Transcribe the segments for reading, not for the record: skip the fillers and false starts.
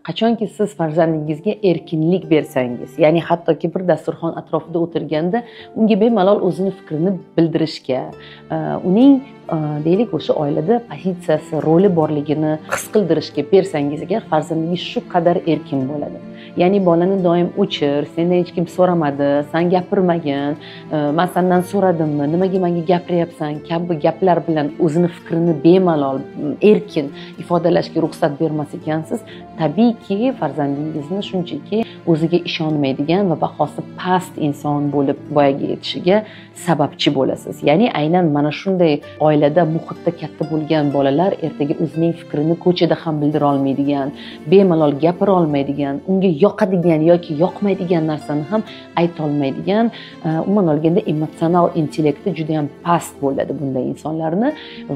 Qachonki siz farzandingizga erkinlik bersangiz, ya'ni hattoki bir dasturxon atrofida o'tirganda unga bemalol o'zini fikrini bildirishga, uning deylik o'sha oilada pozitsiyasi, roli borligini his qildirishga bersangiz agar, farzandingiz shu qadar erkin bo'ladi. Ya'ni bolani doim o'chir, sendan hech kim so'ramadi, san gapirmagin, men sendan so'radimmi, nimaga menga gapiryapsan kabi gaplar bilan o'zini fikrini bemalol, erkin ifodalashga ruxsat bermas ekansiz, tabiiyki farzandingizni shunchaki o'ziga ishonmaydigan va bahosi past inson bo'lib voyaga yetishiga sababchi bo'lasiz. Ya'ni aynan mana shunday oilada, muhitda katta bo'lgan bolalar ertaga o'zining fikrini ko'chada ham bildira olmaydigan, bemalol gapira olmaydigan, unga yoqadigan yoki yoqmaydigan narsani ham ayta olmaydigan, umuman olganda emotsional intellekti juda ham past bo'ladi bunday insonlarni.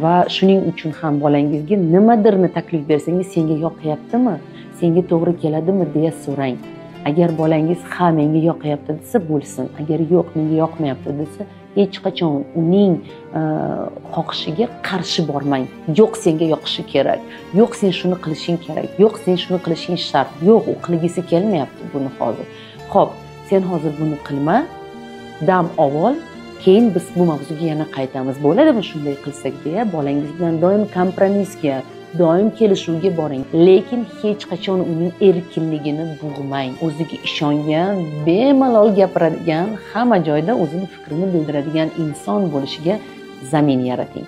Va shuning uchun ham bolangizga nimadirni taklif bersangiz, senga yoqyaptimi, senga to'g'ri keladimi deya so'rang. Agar bolangiz ha menga yoqyapti desa bo'lsin, agar yo'q menga yoqmayapti desa hech qachon uning xohishiga qarshi bormang. Yo'q senga yoqishi kerak, yo'q sen shuni qilishing kerak, yo'q sen shuni qilishing shart, yo'q u qilgisi kelmayapti buni hozir. Xo'p, sen hozir buni qilma, dam avval, keyin biz bu mavzuga yana qaytamiz. Bo'ladimi shunday qilsak deya bolangiz bilan doim kompromissga, doim kelishuvga boring, lekin hech qachon uning erkinligini bo'g'mang. O'ziga ishongan, bemalol gapiradigan, hamma joyda o'zini fikrini bildiradigan inson bo'lishiga zamin yarating.